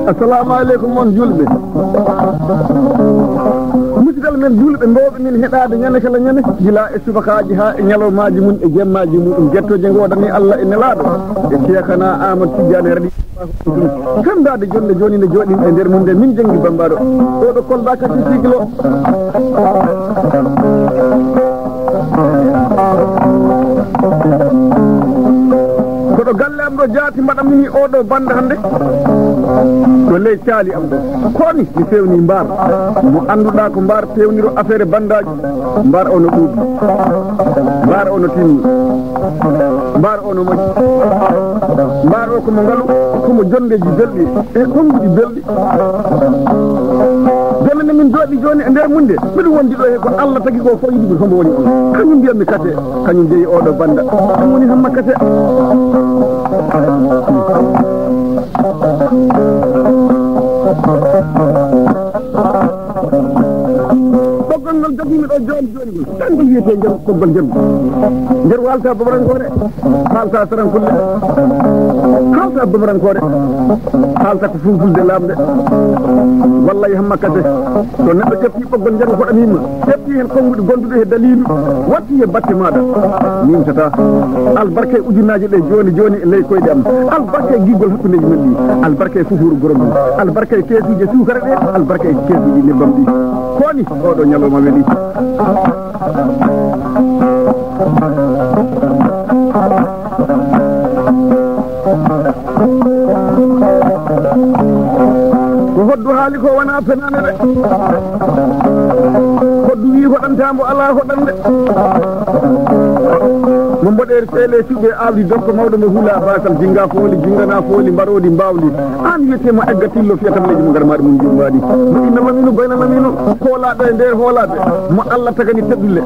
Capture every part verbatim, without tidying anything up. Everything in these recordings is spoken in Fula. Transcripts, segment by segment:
Assalamu aleykum, on julɓe. Musidal men julɓe mbowɓe min heɗaade ñande kala ñande, gila e subakaaji haa e ñalawmaaji mum e jemmaaji mum. Ɗum jettooje ngoodani Allah e Nelaaɗo e Seekana Amadou Tidiane radi. Kanndaade jonde jooni nde jooɗin e nder mum nde min janngi Bambaɗo. Ɗo ɗo Kolda kadi sikilo. Ko ɗo galle am ɗo jaati mbaɗa mini oɗo bannda hannde. Ko ley caali am ɗo. Koni mi fewni mbar. Mo annduɗaa ko mbar fewniro affaire banndaaji. Mbar ono ɗuuɗi. Mbar ono timmi. Mbar ono moƴƴi. Mbar o ko mo ngalu, ko mo jondeji belɗi e konnguɗi belɗi. Jonde nde min jooɗi jooni e nder mum nde, miɗo wondi ɗo he ko Allah tagi ko fof yiɗi ko hombo woni on. Kañum mbiyammi kate, kañum jeyi oɗo bannda. Ɗum woni Hamma Kate. Ɓoggol ngol jogiimi ɗo jooni jooni ngol, kanko wiyetee njaru ɓoggol njaru. Njaru haalta bamarankoore, haalta sarankulle, haalta bamarankoore, haalta ko fulfulde lamnde. Wallay Hamma Kate, so neɗɗo ƴetti ɓoggol njaru hoɗaniima, ƴetti heen konnguɗi gonduɗi he daliilu, watti he batte maaɗa, nimtata. Albarka e ujunnaaje ɗe jooni jooni e ley koyɗe am. Albarka e giggol hakkundeeji men ɗi. Albarka e fufuuru gorom ɗum. Albarka e keesuuje suukara ɗe. Albarka e keesuuji nebbam ɗi. Koni oɗo ñalawma weli. Ko hoddu haali ko wona penaane de. Hoddu wi hoɗanta mbo ala hoɗande. Mo mboɗeeri seele cuɓe awdi dokko mawɗo mo hula basal jinga fooli jingana fooli mbaroodi mbawdi. An wiyetee mo egga tillo fiyata mo leydi mo ngar maɗa mum jumbaɗi. Mo inna lamino bayna lamino hoolaɗo e nder hoolaɓe. Mo Allah tagani teddulle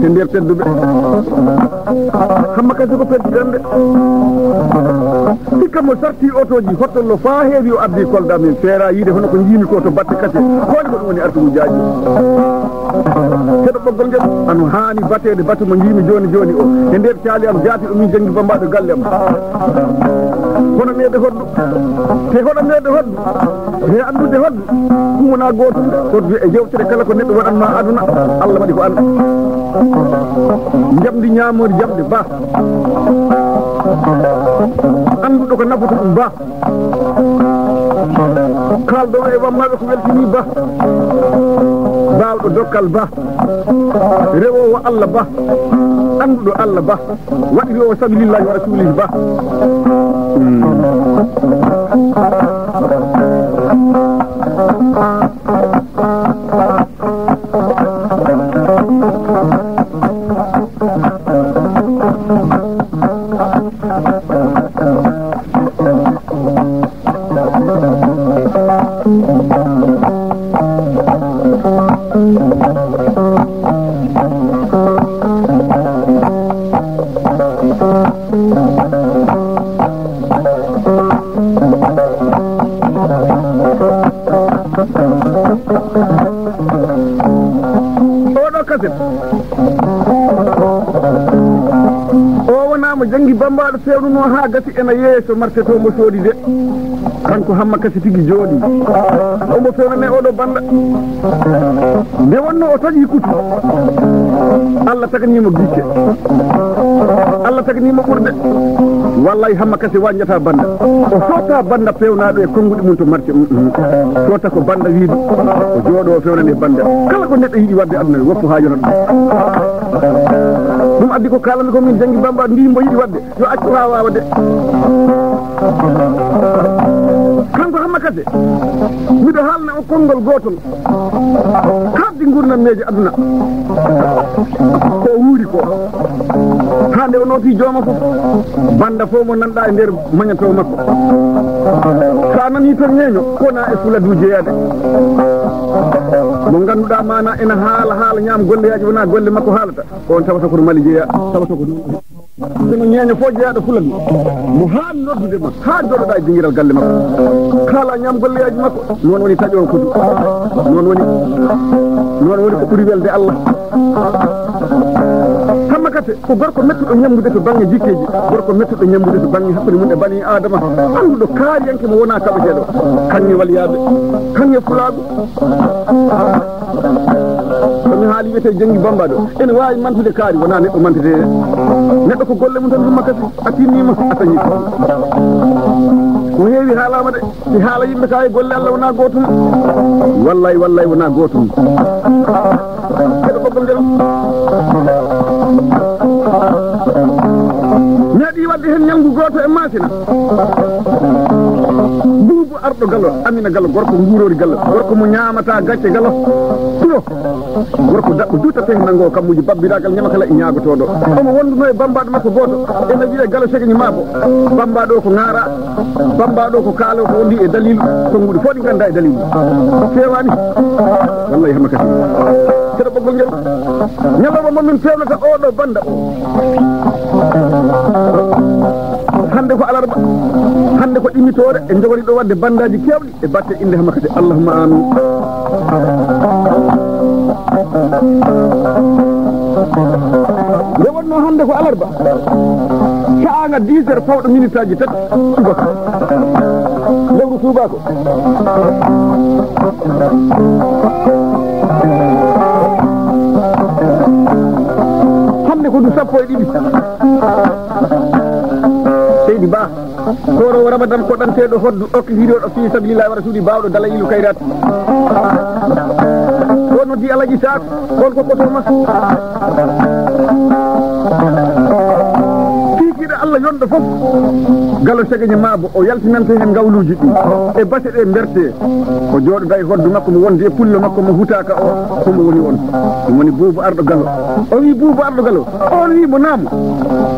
e nder tedduɓe. Hamma Kate ko perti dande. Hikka mo sarti otoji hottollo faa heewi o addi Kolda min feera yiide hono ko njiimi ko to batte Kate. Ko waɗi ko ɗum woni artugu jaaji. Keɗo ɓoggol ngel ano haani bateede batu mo njiimi jooni jooni o. E nder caali am jaati o min janngi bambaɗo galle am. Hono meede hoddu. Te hono meede hoddu. He anndude hoddu. Ɗum wona gootum de. Hoddu e yewtere kala ko neɗɗo waɗanma aduna. Allah waɗi ko an. Njamdi ñaamoori jamɗe ba. Annduɗo ko nafata ɗum ba. Kaaldowo e wammaɓe ko weltini ba. Baawɗo dokkal ba. Rewoowo Allah ba. Annduɗo Allah ba. Waɗiroowo sabilillahi wa rasulihi ba. Oɗo kaset. O wona mo janngi bambaɗo fewnuno haa gasi ena yeeso marteto mo soodi de. Kanko Hamma Kase tigi jooɗi. Omo fewnane oɗo banda. Nde wonno o taƴi kutu, Allah taganiimo gicce. Allah taganiimo ɓurde. Wallahi Hamma Kase wañjata banda. O sotta banda pewnaaɗo e konnguɗi mum to marché. Mm, mm. Sotta ko banda wiidu. O jooɗo o fewnane banda. Kala ko neɗɗo yiɗi waɗde aduna, woppu haa yona ɗum. Ɗum addi ko kaalami ko min janngi Bamba, ndi mbo yiɗi waɗde. Yo accu haa waawa de. Kanko Hamma Kase, miɗo haalna on konngol gootol. Kaɓdi ngurndanmeeje aduna. Ko o wuuri ko. Haa nde o nooti jooma fof. Banda fof mo nanɗa e nder mañatoo makko. So a nanii toon ñeeño, ko wona e fuladu jeyaade. Mo ngannduɗaa maana ena haala, haala ñaam golleyaaji, wona golle makko haalata. Ko on tawata kono Mali jeyaa, tawata ko noon. Kono ñeeño fof jeyaaɗo Fuladu, mo haan noddude ma, haa jooɗoɗaa e dingiral galle makko. Kaalaa ñaam golleyaaji makko, noon woni taƴoowo kodu. Noon woni, noon woni ko ɓuri welde Allah. Hamma Kase ko gorko mettuɗo ñambude to baŋŋe jikkeeji, gorko mettuɗo ñambude to baŋŋe hakkunde mum e banii Aadama, annduɗo kaariyanke mo wonaa kaɓeteeɗo. Kaŋŋe waliyaaɓe, kaŋŋe fulaagu. So mi haali wiyetee janngi Bamba ɗo, ene waawi mantude kaari, wonaa neɗɗo mantete. Neɗɗo ko golle mum tan Hamma Kase, a tinniima, a tañi. Ko heewi haalaama de, si haala yimɓe ka e golle Allah wonaa gootum. Wallay, wallay wonaa gootum. Keɗo ɓoggol ngel. Meeɗi waɗde heen ñalngu gooto e Maasina. Buubu Arɗo Galo, Amina Galo, gorko nguurori Galo, gorko mo ñaamata gacce Galo. Tuwo, gorko daɓɓo duuta pehna ngo, kammuji babbiraagal ñama kala e ñaagotooɗo. Omo wonduno e bambaaɗo makko gooto, ena wiyee Galo Segeñi Maabo. Bambaaɗo ko ŋaara, bambaaɗo ko kaalo, ko wondi e dalilu, konnguɗi fof ɗi ngannda e dalilu. Feewaani? Wallahi Hamma Kase. Keɗo ɓoggol ngel. Ñalawma mo min fewnata oɗo banda o. Hannde ko alarba, hannde ko ɗimitoore, en njogori ɗo waɗde bandaaji keewɗi e batte innde Hamma Kase. Allahumma amin. Nde wonnoo hannde ko alarba, sa'aanga dix heures fawɗo minitaaji tati subaka, lewru tuubaako. Hannde ko du sappo e ɗiɗi. Seydi Ba, kooroowo Ramadan koɗanteeɗo hoddu, okkitiriiɗo fii sabilillahi wa rasuli, baawɗo dalayilu kayraat. O noddi Alaji Saak, on ko koto ma. Kiikiiɗe Allah yonɗo fof, Galo Segeñe Maabo, o yaltinante heen ngawluuji ɗi. E base ɗe mberte, o jooɗoda e hoddu makko, mo wondi e pullo makko mo hutaaka o, ko mo woni on. Ɗum woni Buubu Arɗo Galo. O wii Buubu Arɗo Galo, on wii mo naam.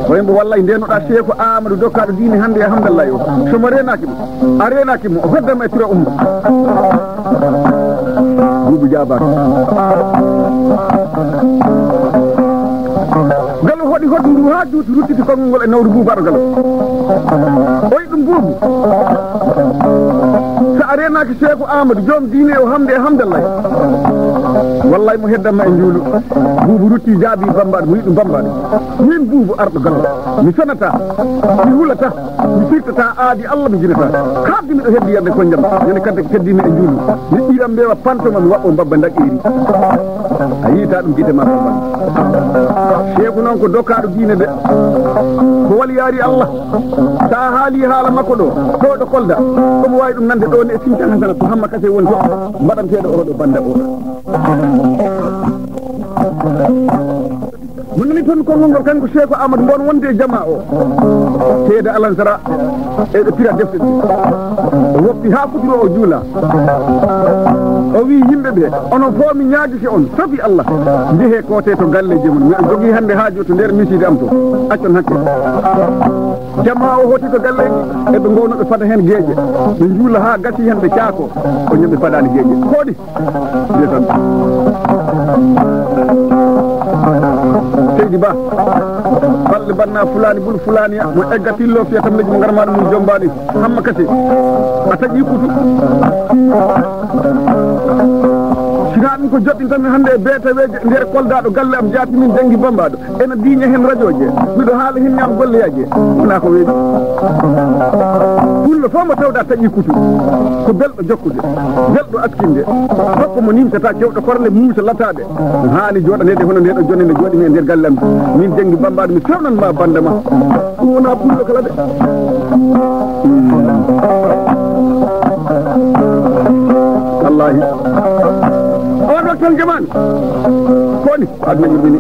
O wii mbo wallay ndenoɗa Seeku Aamadu dokkaaɗo diine hannde e Hamdallahi o. So mo reenaaki mo, a reenaaki mo, o hoddama e tura ummo. Buubu jaabaaka. Galo hoɗi hoddu ndu haa juuti, ruttiti konngol ngol e nawru Buubu Arɗo Galo. O wi ɗum Buubu, so a reenaaki Seeku Aamadu, joom diine o Hamde e Hamdallahi, wallay mo heddanma e njuulu. Buubu rutti jaabi bambaaɗo, mo wi ɗum bambaaɗo. Min Buubu Arɗo Galo, mi fenata, mi hulata. Mi firtata aadi Allah, mi jinata. Kaddi miɗo heddi yerde konjam. Ñande kadde ko teddimi e njuulu. Mi ɓiram mbewa pantoma, mi waɓɓo mbabba daƴƴeeri. A yiita ɗum gite ma bambam. Seeku noon ko dokkaaɗo diine de. Ko waliyaari Allah. Sa haali haala makko ɗo, ɗo ɗo Kolda. Omo waawi ɗum nande ɗo ne e Sincan Hasana, to Hamma Kase woni to. Mbaɗanteeɗo oɗo banda o. Mo nani toon konngol ngol, kanko Seeku Aamadu, mbon wonde e jamaa o. Teeda alansara, eɓe pira defte ɗe. O woppi haa futuro o juula. O wii yimɓe ɓe, onon fof mi ñaagike on, sabi Allah, njehee koote to galleeji mon. Miɗo jogii hannde haaju to nder misiide am to. Accon hakke. Jamaa o hooti to galleeji, eɓe ngowno ɓe fada heen geeƴe. Ɓe njuula haa gasi heen ɓe caako. O ñami ɓe padaani geeƴe. Koɗi? Ndeysaan. Seydi Ba, balɗe banna Fulaani bul Fulaani, mo egga tillo fiya kam leji mo ngarma ɗum mum jombaani. Hamma Kase, a taƴi kutu. Sinaa ɗum Ko joɗɗintanmi hannde e beetaweeje nder Kolda ɗo galle am jaati min Janngi Bambaɗo. Ena diiña heen rajooje. Miɗo haala heen ñaam golleyaaje. Wonaa ko weeɓi. Pullo fof mo tawɗa taƴi kutu. Ko belɗo jokkude. Belɗo askinde. Gorko mo nimsata, cewɗo korle, muusa lataade. Haani jooɗaneede hono nde ɗo jonde nde jooɗimi e nder galle am. Min Janngi Bambaɗo, mi fewnanma bannda ma. Ɗum wonaa pullo kala de. Wallaahi. O ɗo tan jamaanu. Ko ni aduna yurmini.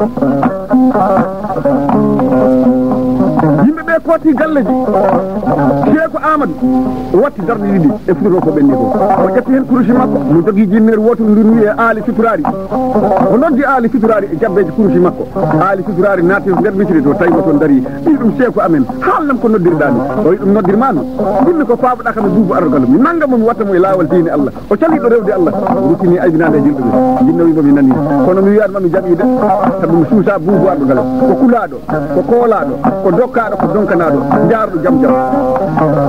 Yimɓe ɓe kooti galleeji. Seeku Aamadu watti darɗe ɗiɗi e fuɗɗo ko ɓenni ko. O ƴetti heen kurusi makko, mo jogii jinneeru wooturu ndu wiyee Aali Suturaari. O noddi Aali Suturaari e jabbeeji kurusi makko. Aali Suturaari naati nder misiri to, tawi mo toon darii. Ɓii ɗum seeku amen, haalnam ko noddirɗaa mi. O wi ɗum noddirmaa mi. Ɗum mi ko faaboɗaa kam e Buubu Arɗo Galo. Mi nannga mo, mi watta mo e laawol diine Allah. O caliiɗo rewde Allah, o ruttini aybinaande e julɓe ɓe. Jinne wi mbo mi nanii. Kono mi wiyaani ma mi jaɓii de. Sabu mi suusaa Buubu Arɗo Galo. Ko kulaaɗo, ko koolaaɗo, ko dokkaaɗo, ko donkanaaɗo. Njaarɗo jam jam.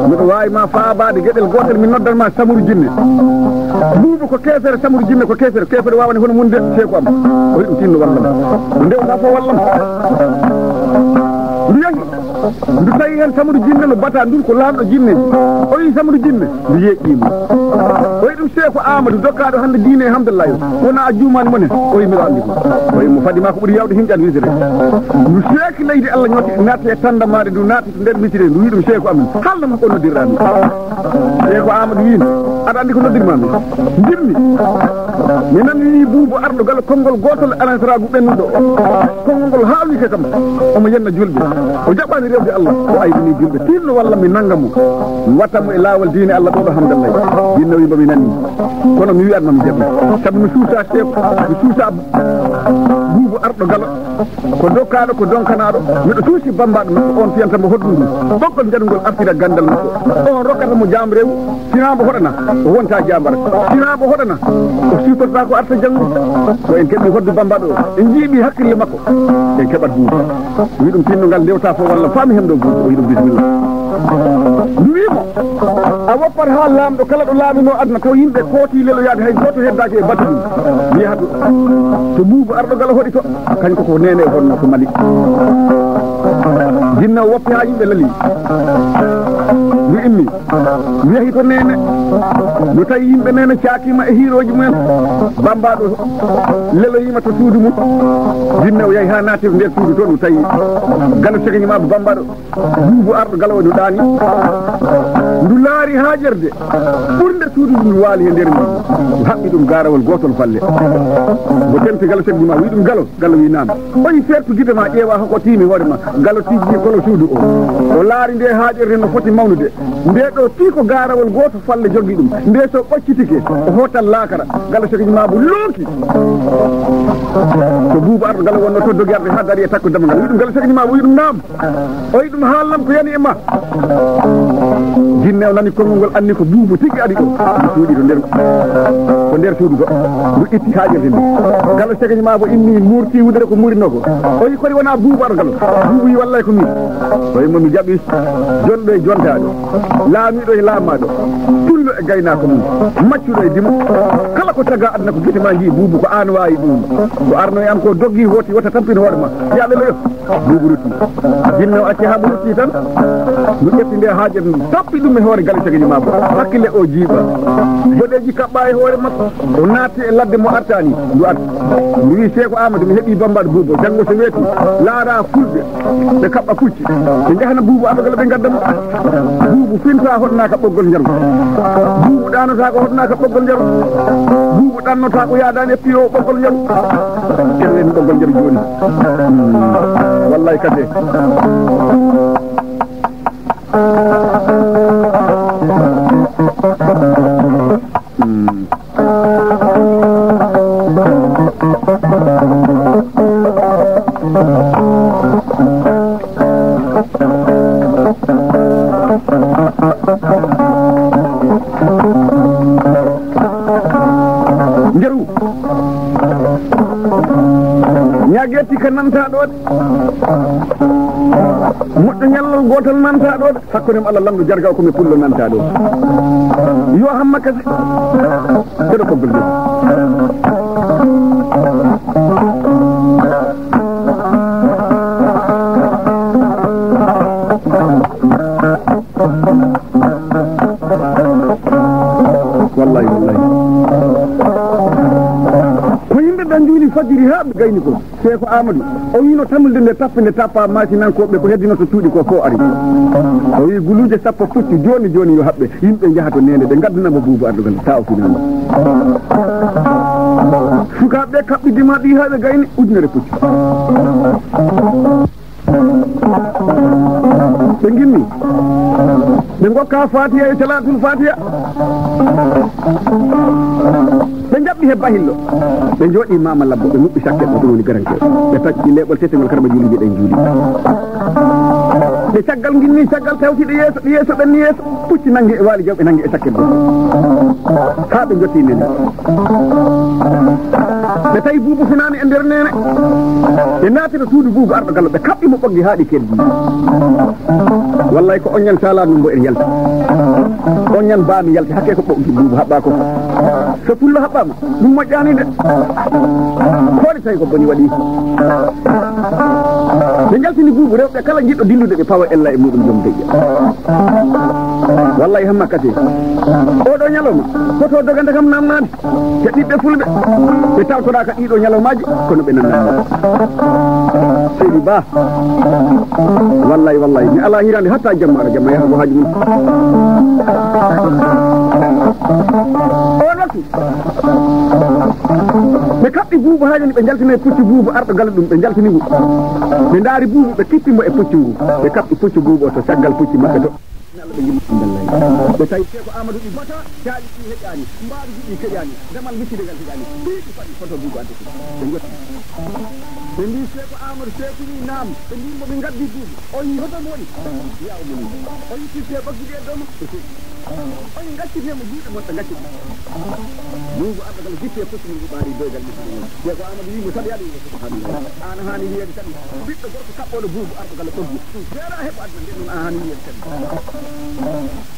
Miɗo waawi ma faabaade geɗel gootel, mi noddan ma Samuru Jinne. Buubu ko keefere, Samuru Jinne ko keefere. Keefere waawani hono mum de, seeku am. O wi ɗum tinno wallam. Ko ndewta fof wallam. Ndu yahi. Ndu tawi heen Samuru Jinne no bata ndun ko laamɗo jinneeji. O wi Samuru Jinne, ndu yeeƴii mo. O wi ɗum seeku Aamadu dokkaaɗo hannde diine e Hamdallahi. Wona a juumaani mo ne? O wi miɗo anndi ko. O wi mo fadi ma ko ɓuri yawde hinƴan wisire. Ndu seeki leydi Allah ñooti naati e tandamaade, ndu naati to nder misire, ndu wi ɗum seeku amen. Haalnam ko noddirɗaa mi. Seeku Aamadu wiino, aɗa anndi ko noddirmaa mi? Ndimmi. Mi nani ni Buubu Arɗo Galo konngol gootol e alansaraagu ɓennuɗo o. Konngol ngol haawnike kam. Omo yenna julɓe. O jaɓaani rewde Allah. O aybini julɓe. Tinno walla mi nannga mo. Mi watta mo e laawol diine Allah ɗo ɗo Hamdallahi. Jinne wi mbo mi nani. Kono mi wiyaani ma mi jaɓi. Sabu mi suusaa seeku. Mi suusaa Buubu Arɗo Galo. Ko dokkaaɗo, ko donkanaaɗo. Miɗo suusi Bambaɗo makko, on fiyanta mo hoɗdu ndu. Ɓoggol njanngol artira ganndal makko. On rokkata mo jaam rewu. Sinaa mbo hoɗana, o wonta jaambar. Sinaa mbo hoɗana, o siwtorta ko arta janngo. So en keɓii hoɗdu Bambaɗo o, en njiiɓii hakkille makko, en keɓat Buubu. Wi ɗum tinno ngal ndewta fof walla faa mi hemɗo Buubu, o wi ɗum bisimilla. Ndu wi mo, a woppat haa laamɗo kala ɗo laaminoo aduna ko yimɓe kooti leloyaade, hay gooto heddaaki e batu mum. Mi yaha to, to Buubu Arɗo Galo hoɗi to, kañ ko ko neene e honno to Mali. Jinne o woppi haa yimɓe leli. Ndu immi. Mi yahi to neene. Mi tawi yimɓe neene caakiima e hiirooji mumen. Bambaɗo leloyiima to suudu mum. Jinne o yahi haa naati nder suudu to, ndu tawi Galo Sekañi Maabo Bambaɗo. Buubu Arɗo Galo o ndu ɗaani. Ndu laari haa ƴerde. Ɓurnde suudu ndu waali e nder mum. Ndu haɓɓi ɗum gaarawol gootol falle. Mo tenti Galo Sekañi Maabo wi ɗum Galo. Galo wi naam. O yi fertu gite ma ƴeewa hoko tiimi hoore ma. Galo tijji kolo suudu o. O laari nde haaƴorde no foti mawnude. Nde ɗo tii ko gaarawol gooto falle jogi ɗum. Nde so ɓoccitike, o hootat laakara. Galo Sekañi Maabo looki. Ko Buubu Arɗo Galo wonno to dogerde haa dari e takko dammugal. Wi ɗum Galo Sekañi Maabo wi ɗum naam. O wi ɗum haalnam ko yani e ma. Jinne o nani konngol ngol anni ko Buubu tigi ari ɗo. Ndu suuɗi to nder, ko nder suudu to. Ndu itti haaƴorde ndu. Galo Sekañi Maabo immi murti wudere ko murinoo ko. O wi kori wona Buubu Arɗo Galo. Buubu wi wallay ko min. O wi mo mi jaɓi jonɗo e jontaaɗo. Laamiiɗo e laamaaɗo. Pullo e gaynaako mum. Maccuɗo e dimo. Kala ko taga aduna ko gite ma njii Buubu ko aan waawi ɗum. Ko arno e am ko doggi hooti wota tampin hoore ma. Yaa leloyo. Buubu rutti. Jinne o acci haa mo rutti tan. Ndu ƴetti nde haaƴa ndu. Tappi ɗum e hoore Galo Sekañi Maabo. Hakkille o jiiɓa. Boɗeeji kaɓɓa e hoore makko. O naati e ladde mo artaani. Ndu arti. Ndu wi Seeku Aamadu mi heɓi Bambaɗo Buubu. Janngo so weeti. Laara fulɓe. Ɓe kaɓɓa pucci. Ɓe njahana Buubu Arɗo Galo ɓe ngadda mo. Buubu finta hoɗanaaka ɓoggol njaru. Buubu ɗaanotaako hoɗanaaka ɓoggol njaru. Buubu ɗannotaako yaadaani e piyo ɓoggol njaru. Ƴeewen ɓoggol njaru jooni. Hmm. Wallay kade. Hmm. Njaru. Ñagetti ka nanta ɗo de. Moƴƴo ñallal gootal nanta ɗo de. Hakkunde mi Allah lamɗo jarga o ko mi pullo nanta ɗo. Yo hamma kasi. Keɗo ɓoggol de. Ɓe njuuli fajiri haa ɓe gayni ko. Seeko Aamadu, o wiino tamulde nde tappa, nde tappa maasinankooɓe ko heddino to cuuɗi ko fof ari. O wii guluuje sappo puccu jooni jooni yo haɓɓe, yimɓe njaha to neene ɓe ngaddana mo Buubu Arɗo Gallo, taa o finaama. Sukaaɓe ɓe kaɓɓi dima ɗi haa ɓe gayni ujunere puccu. Ɓe ngimmi. Ɓe ngokka Faatiya e Salaatul Faatiya. Ɓe njaɓɓi he bahillo. Ɓe njooɗi Maama Labbo, ɓe muɓɓi sakke, ɗum woni garanke. Ɓe tacci leeɓol tete ngol, karɓa juuliji ɗen juuli. Ɓe caggal ngimmi, caggal tawtiiɗo yeeso, ɓe yeeso, ɓenni yeeso. Pucci nangi e waali jawɓe nangi e sakke goo. Haa ɓe njotti neene. Ɓe tawi Buubu finaani e nder neene. Ɓe naati to suudu Buubu Arɗo Gallo, ɓe kaɓɓi mo ɓoggi haa ɗi keddi. Wallay ko oññan sala ɗum mbo en yalti. Oññan baami yalti, hakke ko ɓoggi Buubu haɓɓa ko. So pullo haɓɓaama, ɗum moƴƴaani de. Ko waɗi tawi ko boni waɗi. Ɓe njaltini Buubu, rewɓe kala jiɗɗo dillude ɓe pawa ella e muɗum joom deƴƴa. Wallay hamma kadi. Oɗo ñalawma, hoto dogande kam namnaade. Te ɓiɓɓe fulɓe, ɓe tawtoraaka ɗiɗo ñalawmaaji, kono ɓe nannaama. Seydi Ba, wallay, wallay, mi alaa hiraande hatta jamma, aɗa jamma yaha ko haaju mum. On waktu, ɓe kaɓɓi Buubu haa yani ɓe njaltini e puccu Buubu Arɗo Gallo ɗum, ɓe njaltini ngu. Ɓe ndaari Buubu, ɓe kippi mo e puccu ngu. Ɓe kaɓɓi puccu Buubu o to caggal pucci maɓɓe to. Ɓe tawi Seeko Aamadu ɗi bata, caaɗi ɗi heƴaani, mbaaru ɗi keƴaani, damal misidegal heƴaani. Piiji faɗi foto Buubu Arɗo Gallo. Ɓe njotti. Ɓe mbii Seeko Aamadu, Seeku wii naam. Ɓe mbii mo ɓe ngaddi Buubu. O yii hoto mo woni. Yaa o moni. O yii tirte ɓoggi ɗi e dow makko. O yii ngaccitee mo juuɗe mon ɓe ngacci. Buubu Arɗo Gallo jippee pucci mum ɓaari doygal misidegal. Seeko Aamadu wii mo saɗi aɗa wii subhanallah. Aan haani wiyeede saɗi. Ɓiɗɗo gorko kaɓɓooɗo Buubu Arɗo Gallo ɓoggi. Ɗum feera heɓo aduna nden ɗum aan haani wiyeede saɗi.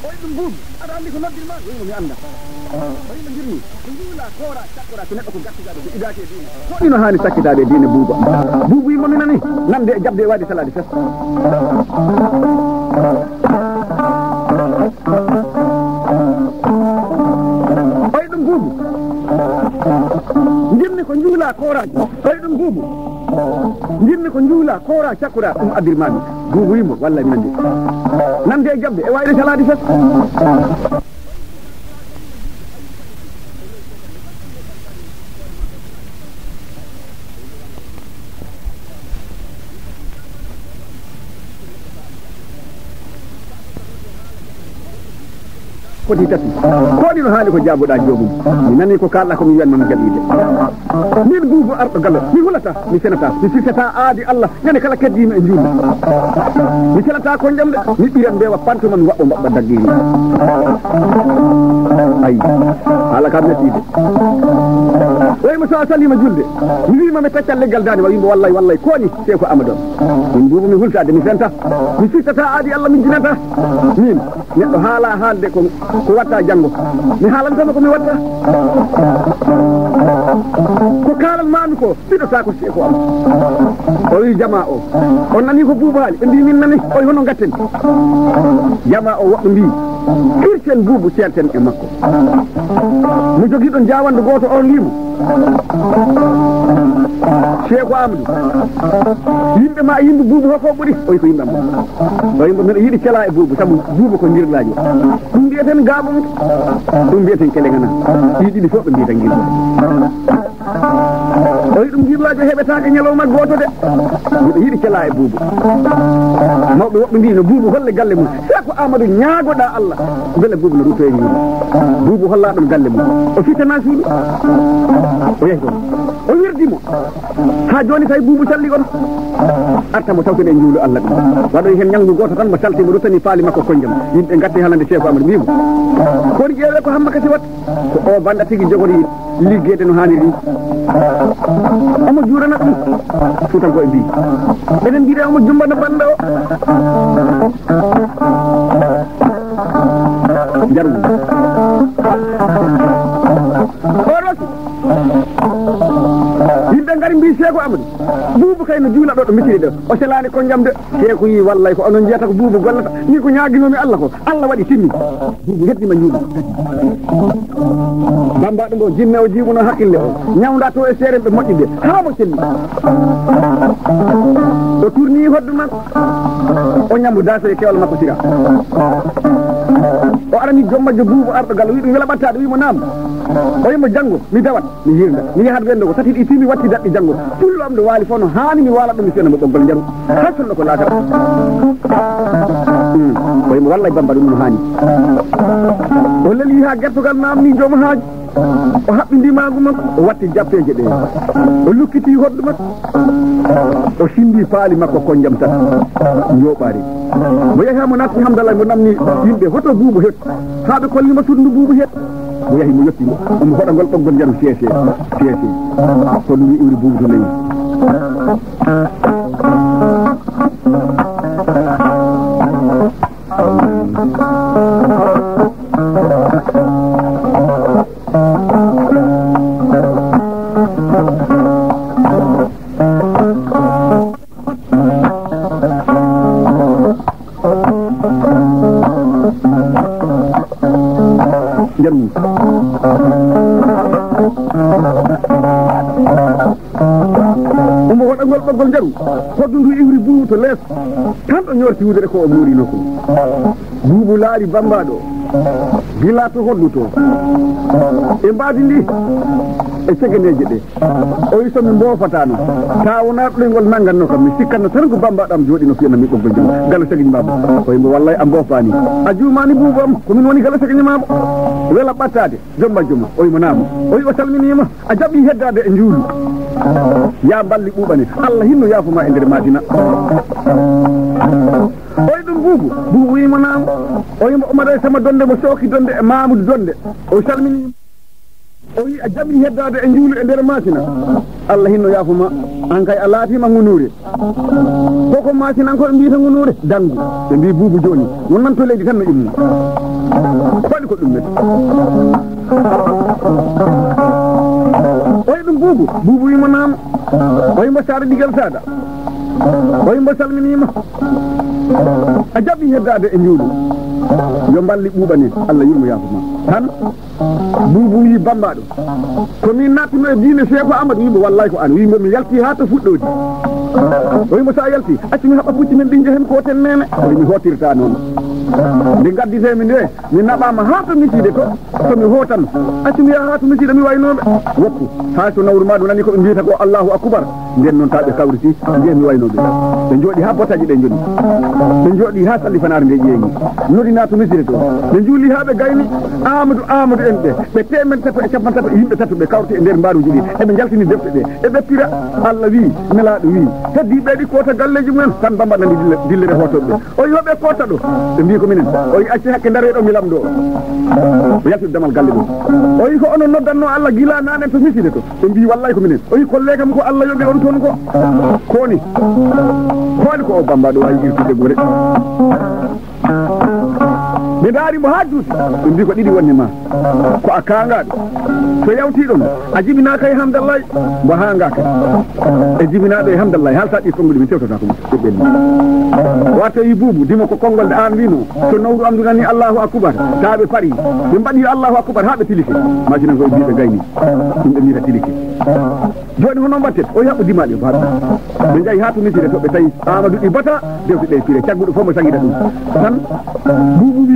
Oy ɗum Buubu, aɗa anndi ko noddirmaa? Wiyi mo mi anndaa. Oy mo njirmi, ko njuula, koora, cakkora, so neɗɗo ko gartigaɗo, so idaaki e diine. Ko ɗino haani sakkitaade e diine Buuba. Buubu yimmo mi nani, nande e jaɓde e waɗi salaade fes. Oy ɗum Buubu, njirmi ko njuula, koora. Oy ɗum Buubu, njirmi ko njuula, koora, cakkora, ɗum addirmaami. Buubu yimmo, walla mi nandi. Nande e jaɓde, e waɗi salaade fes. Foti tati. Ko ɗi no haali ko jaaboɗaa joomum. Mi nani ko kaalɗaa ko mi wiyan ma mi jaɓiide. Min Buubu Arɗo Gallo, mi hulata, mi senata, mi firtata aadi Allah, ñande kala keddiima e njuulu. Mi selata ko njamde, mi ɓira mbeewa panto man waɓɓo mbaɓɓa daggiini. Ayi, haala ka mettiide. Oyi mo so a salima julde, mi wiima mi taccal leggal daande ma, wimbo wallay, wallay, ko ni? Seeko Amadou. Min Buubu mi hultaade, mi fenta. Mi firtata aadi Allah, mi jinata. Min, neɗɗo haala haalde ko, ko watta janngo. Mi haalantama ko mi watta. Ko kaalan maami ko, fiɗotaako Seeko am. O wi jama o, on nani ko Buubu haali? Ɓe mbi min nani. O wi hono ngatten? Jama o woɓɓe mbi, irten Buubu ceerten e makko. Mo jogii ɗon jaawandu gooto on wiimo, Seeko Amadou, yimɓe ma e yimɓe Buubu hoko ɓuri? O wi ko yimɓe am. O wi mbo mbiɗo yiɗi cela e Buubu, sabu Buubu ko ngirlaajo. Ɗum mbiyeten gaaɓo, ɗum mbiyeten kelengana. Ɗi ɗiɗi fof ɓe mbiyata ngirlaajo. O wi ɗum ngirlaajo heɓetaake ñalawma gooto de. Mbiɗo yiɗi cela e Buubu. Mawɓe woɓɓe mbi no Buubu holle galle mum. Seeko Amadou ñaagoɗaa Allah. Mbele Buubu no rutto e njuulu. Buubu holla ɗum galle mum. O fitana suudu. O yahi toon. O wirdi mo. Haa jooni tawi Buubu salli on. Arta mo tawten e njuulu Allah ɗum. Waɗoy heen ñalngu gooto tan mo salti mo ruttani paali makko konjam. Yimɓe ngatti haalande Seeko Amadou mbiimo. Kono ƴeewee ko Hamma Kasi watta. Ko o banda tigi jogori liggeede no haaniri. Omo juurana ɗum. Fuutankooɓe mbi. Enen mbiɗa omo jumbana banda o. Njaru. Oɗo. Yimɓe ngari Mbi Seeku Amadu, Buubu kay no juula ɗo, ɗo Misiri ɗo. O selaani Konjam de. Seeku yi, wallay ko onon njiyata ko Buubu gollata. Ni ko ñaaginoomi Allah ko, Allah waɗi, timmi. Buubu heddi ma ñuuɗi. Bamba ɗum ɗo, jinne o jiiɓuno hakkille o. Ñawnda to e seere ɓe moƴƴi de. Haa mo selli. O tourni hoddu makko. O ñambo daso e kewal makko sira. O arani joom majjo Buubu arɗo gal, o wi ɗum wela ɓattaade, wi mo naam. O wi mo janngo, mi dawat. Mi hirda. Mi yahat wendo ko tati ɗi timi watti daɗɗi janngo. Pullo am ɗo waali fof no haani mi waala ɗum mi fiyana mo ɓoggol njaru. Hay sonno ko laakara. Hmm. Koye mo wallay Bamba ɗum no haani. O leli haa gertogal namni joom haaji. O haɓɓi ndimaagu makko, o watti jappeeje ɗe. O lukkiti hoɗdu makko. O sindi paali makko Konjam tan. Njooɓaari. Mo yahi haa mo natti Hamdallah mo namni yimɓe hoto Buubu heɓ. Haa ɓe kolli mo suudu ndu Buubu heɓ. Mo yahi mo yotti mo. Omo hoɗa ngol ɓoggol njaru seese. Seese. Ko ɗum wi iwri Buubu to leydi. Njaru. Omo hoɗa ngol ɓoggol njaru. Hoɗdu ndu iwri Buubu to lees. Tan ɗo ñoorti wudere ko o muurino ko. Buubu laari Bamba ɗo. Gila to hoɗdu to. E mbaadi ndi. E cegeneeje ɗe. O wi so mi mboofatano. Taa wonaa ɗoyngol nannganno kam. Mi sikkanno tan ko Bamba ɗam jooɗi no fiyana mi ɓoggol njaru. Gala segin Bamba. O wi mbo wallay a mboofaani. A juumaani Buubu am. Ko min woni gala segin maamo. Wela ɓattaade. Jomba jomma. O wi mo naamo. O wi o salminiima. A jaɓi heddaade e njuulu. Yaa mballi ɓuuɓani. Allah hinno yaafo ma e nder Madina. O wi ɗum Buubu. Buubu wi mo naam. O wi mo Omar e Sama Donde mo Sooki Donde e Mamudu Donde. O salmini. O wi a jaɓi heddaade e njuulu e nder Madina. Allah hinno yaafo ma. An kay a laatiima ngunuure. Koko Madinankoɓe mbiyata ngunuure. Danngu. Ɓe mbi Buubu jooni. Won nan to leydi tan no immo. Faɗi ko ɗum met. O wi ɗum Buubu. Buubu wi mo naam. O wi mbo saare Digel Saada. O wi mbo salminiima. A jaɓi heddaade e njuulu. Yo mballi ɓuuɓani. Allah yurmo yaafo ma. Tan Buubu wi Bamba ɗo. Ko min nattuno e diine Seeku Amadu wi mbo wallay ko an. Wi mbo mi yalti haa to fuɗɗoodi. O wi mbo sa yalti. Accu mi haɓa pucci men ɗin jehen ko ten nene. O wi mi hotirta noon. Nde gadditee mi nde. Mi naɓaama haa to misiide to, to mi hootan. Accu mi yaha haa to misiide mi waynooɓe. Woppu. Haa so nawru ma ndu nani ko ɓe mbiyata ko Allahu Akbar. Nden noon taa ɓe kawriti, nde mi waynooɓe. Ɓe njooɗi haa botaji ɗe njoni. Ɓe njooɗi haa salli fanaare nde ƴeeŋi. Nodina to misiide to. Ɓe njuuli haa ɓe gayni. Aamadu, Aamadu en ɓe. Ɓe teemeɗɗe tato e capanɗe tato yimɓe tato ɓe kawriti e nder mbaaruuji ɗi. Eɓe njaltini defte ɗe. Eɓe pira. Allah wii, Nelaaɗo wii. Heddi ɓeeɗi koota galleeji mumen. Tan Bamba nani dille-, dillere hootooɓe. O wi hoɓe koota ɗo. Ɓe mbii ko minen. O wi acci hakke ndaroy ɗo mi lamɗo. O yalti damal galle ɗo. O wi ko onon noddanno Allah gila nanen to miside to. Ɓe mbii wallay ko minen. O wi kolle kam ko Allah yoɓi on toon ko. Koni. Koni ko o Bamba ɗo wawi irtude gore. Ɓe ndaari mo haa juuti. Ɓe mbii ko ɗiɗi wonni ma. Ko a kaangaaɗo. So yawtii ɗon, a jibinaaka e Hamdallaay, mbo haangaaka. E jibinaaɗo e Hamdallaay, haaltaa ɗi konnguɗi, min tewtotaako mo. Ɓe ɓenni. Warta yi Buubu, dimo ko konngol nde aan wiino, so nowru am ndu nani Allahu Akbar, taa ɓe pari. Ɓe mbaɗi Allahu Akbar haa ɓe tilike. Masinankoɓe mbii ɓe gayni. Ɗum ɓe mbiita tilike. Jooni hono mbaɗten? O yaɓɓo dimaaɗi o baɗo. Ɓe njahi haa to misire to ɓe tawi Amadou Ibata, dewte ɗe pire. Cagguɗo fof mo sagida ɗum. Tan Buubu wi,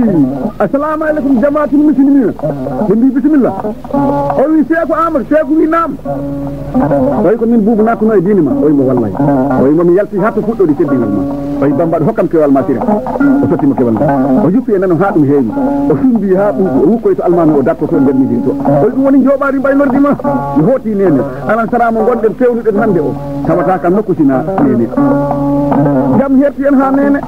"Assalamu aleykum jamaatul muslimina." Ɓe mbi, "Bisimilla." O wi, "Seeku Amadou?" Seeku wi, "Naam." O wi, "Ko min Buubu nattuno e diine ma?" O wi mo, "Wallay." O wi mo, "Mi yalti haa to fuɗɗoɗi teddingal ma." O wi, "Bambaɗo hokkam kewal ma sira." O totti mo kewal ngal. O yuppi e nano haa ɗum heewi. O sumbi haa ɓuuɓi. O wukkoyi to almaami o dartoto e nder misiri to. O wi, "Ɗum woni njooɓaari mbaynordi ma. Mi hooti nene. Alan sara mo ngonɗen pewnuɗen hannde o. Tawata kam nokku sina nene. Jam herti en haa nene."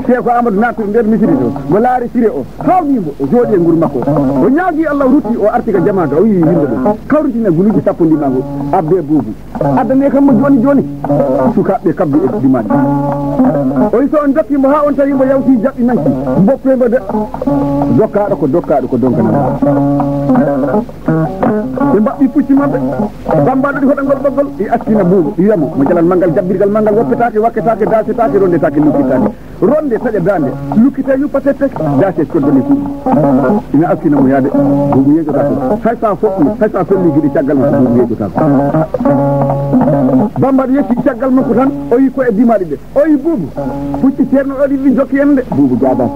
Seeku Amadou naati nder misiri to. Mo laari sire o. Haawnii mo. O jooɗi e nguru makko. O ñaagi Allah, o rutti, o arti ka jamaa ga. O yi'i yimɓe ɗo. Kawritina guluuji sappo ndima ngu. Abbe Buubu. Addane kam mo jooni jooni. Sukaaɓe kabbi e dimaji. O wi so on jokki mo haa on tawi mo yawti jaɓɓi nanki. Mboppe mo de. Dokkaaɗo ko dokkaaɗo ko donkana. Ɓe mbaɗɗi pucci maɓɓe. Bambaɗo ɗi hoɗangol ɓoggol, ɗi astina Buubu, ɗi wiyamo, mo jalal manngal, jabbirgal manngal, woppetaake, wakketaake, daasetaake, rondetaake, lukkitaake. Ronde taƴa daande, lukkita yuppa tepes, daase coddone suuɗi. Ina astina mo yaade, Buubu yeeƴotaako. Hay sa foɗɗi, hay sa felli giɗi caggal makko, Buubu yeeƴotaako. Bambaɗo yetti caggal makko tan, o yi ko e dimaɗi ɗe. O yi Buubu, pucci Ceerno o ɗiɗi jokki en de. Buubu jaabaa.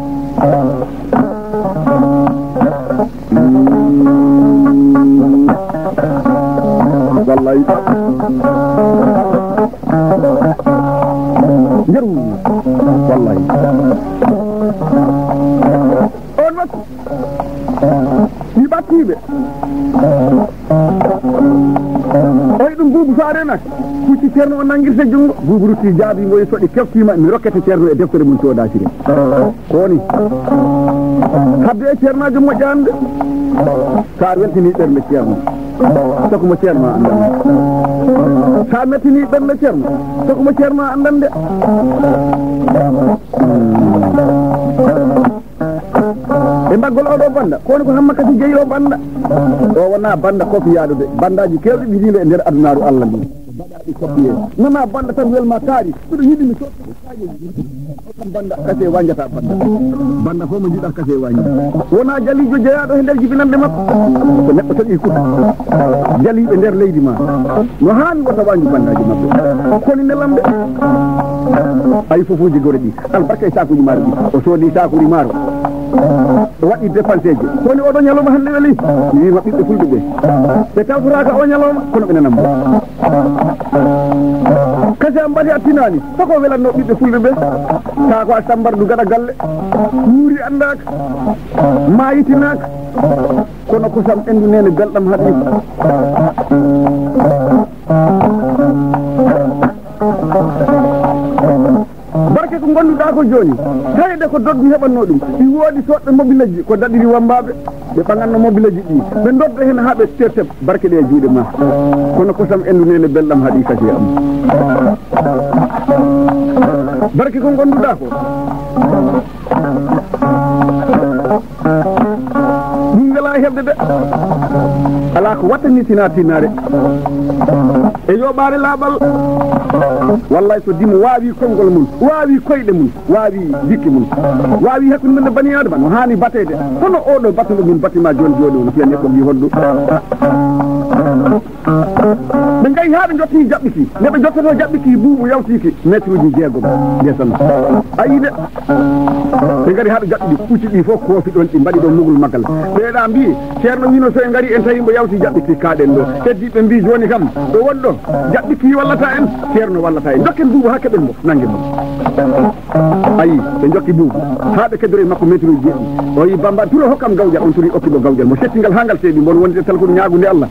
Wallahi. Njeru. Wallahi. On waktu. Mi ɓattiiɓe. Oyi ɗum Buubu faare nak. Pucci Ceerno o nangirta junngo. Buubu rutti jaabi mo so ɗi keftiima mi rokkete Ceerno e deftere mum soodasire. Ko woni? Hadde e Ceernaajo moƴƴaande. Sa weltini ɓernde Ceerno. Soko mo Ceerno a anndan. Sa mettini ɓernde Ceerno. Soko mo Ceerno a anndan de. E mbaggol oɗo banda, kono ko Hamma Kasi Jeyi o banda. O wona banda kopiyaaɗo de. Bandaaji keewɗi ɗi riila e nder adunaaru Allah ndu. Baɗaaɗi kopiyee. Nana banda tan welma kaari. Mbiɗo yiɗi mi soɗɗo. Kam banda kase wanjata banda. Banda fof mo jiɗa kase wanji. Wona jaliijo jeyaaɗo he nder jibinande makko. Ko neɗɗo taƴi kuɗi. Jaliiɓe nder leydi ma. No haani wota wanju bandaaji maɓɓe. Koni nelamɓe. Ayi fofuuji gore ɗi. Albarka e saakuuji maaro ɗi. O soodi saakuuji maaro. O waɗi dépenseeji. Ko woni oɗo ñalawma hannde weli? Mi wiima ɓiɓɓe fulɓe ɓe. Ɓe tawtoraaka o ñalawma, kono ɓe nanam mo. Kasi am mbaɗi a tinaani. Soko welatno ɓiɓɓe fulɓe ɓe. Kaa ko a sambar du gaɗa galle. Wuuri anndaaka. Maayitinaaka. Kono kosam endu neene belɗam haɗi. Barke ko gonduɗaa ko jooni, tawde ko doggu heɓatnoo ɗum, ɗi woodi soodɓe mobileji ko daɗiri wambaaɓe, ɓe ɓaŋatno mobileji ɗi, ɓe ndodda heen haa ɓe terteb, barke ɗe e juuɗe ma. Kono kosam endu neene belɗam haɗi kasi am. Barke ko gonduɗaa ko. Ɗum welaa heɓde de. Alaa ko wattani tinaa tinaare. E yoɓaare laaɓal. Wallaay so dimo waawi konngol mum, waawi koyɗe mum, waawi jikke mum, waawi hakkunde mum e bani Aadama, no haani bateede. Kono oɗo batuɗo min batima jooni jooni, no fiyane ko mbi hoddu. Ɓe ngayi haa ɓe njotti jaɓɓiki. Nde ɓe jottoto jaɓɓiki, Buubu yawtiki metruuji jeegom. Ndesan. A yii de. Ɓe ngari haa ɓe jaɓɓi ɗi, pucci ɗi fof koofi ɗon, ɗi mbaɗi ɗon mugol maggal. Ɓeeɗa mbii, Ceerno wiino so en ngari en tawi mbo yawti jaɓɓiki kaaɗen ɗo. Heddiiɓe mbii, jooni kam, ɗo woni ɗo, jaɓɓiki wallata en, Ceerno wallata en. Njokken Buubu haa keɓen mbo, nanngen mbo. Ayi, ɓe njokki Buubu. Haa ɓe keddori e makko metruuji jeeɗiɗi. O yi Bamba turo hokkam gawƴal, on turi okki mo gawƴal. Mo setti ngal haa ngal seeɓi, mbon wonde talkuru ñaagunde Allah.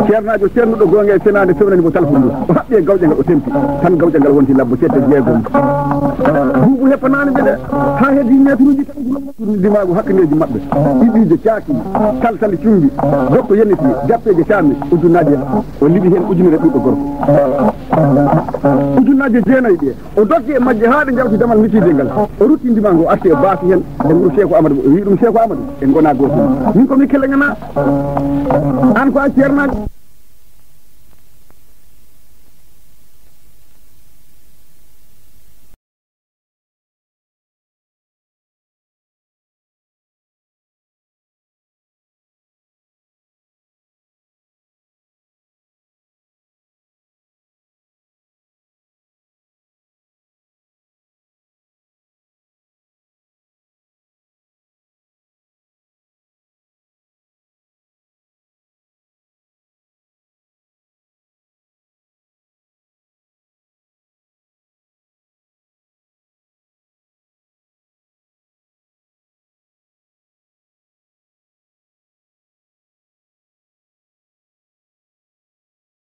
Ceernaajo ceernuɗo goonga e senaande fewnani mo talkuru ndu. O haɓɓi e gawƴal ngal o tempi. Tan gawƴal ngal wonti labbo ceedde jeegom. Buubu heppanaani ɓe de. Haa heddi metruuji tan dimaagu hakkundeeji maɓɓe. Ɗiɗiije caaki, taltali cumbi, dokko yeniti, jappeeje caami, ujunnaaje. O liɓi heen ujunere ɓiɗɗo gorko. Ujunnaaje jeenayi ɗe. O doggi e majje haa ɗe njawti damal misiide ngal. O rutti ndimaango, o arti e baasi heen e wuro Seeku Amadou. O wi'i ɗum, Seeku Amadou, en ngonaa gootum. Min ko mi keleŋanaa. Aan ko a ceernaaɗo.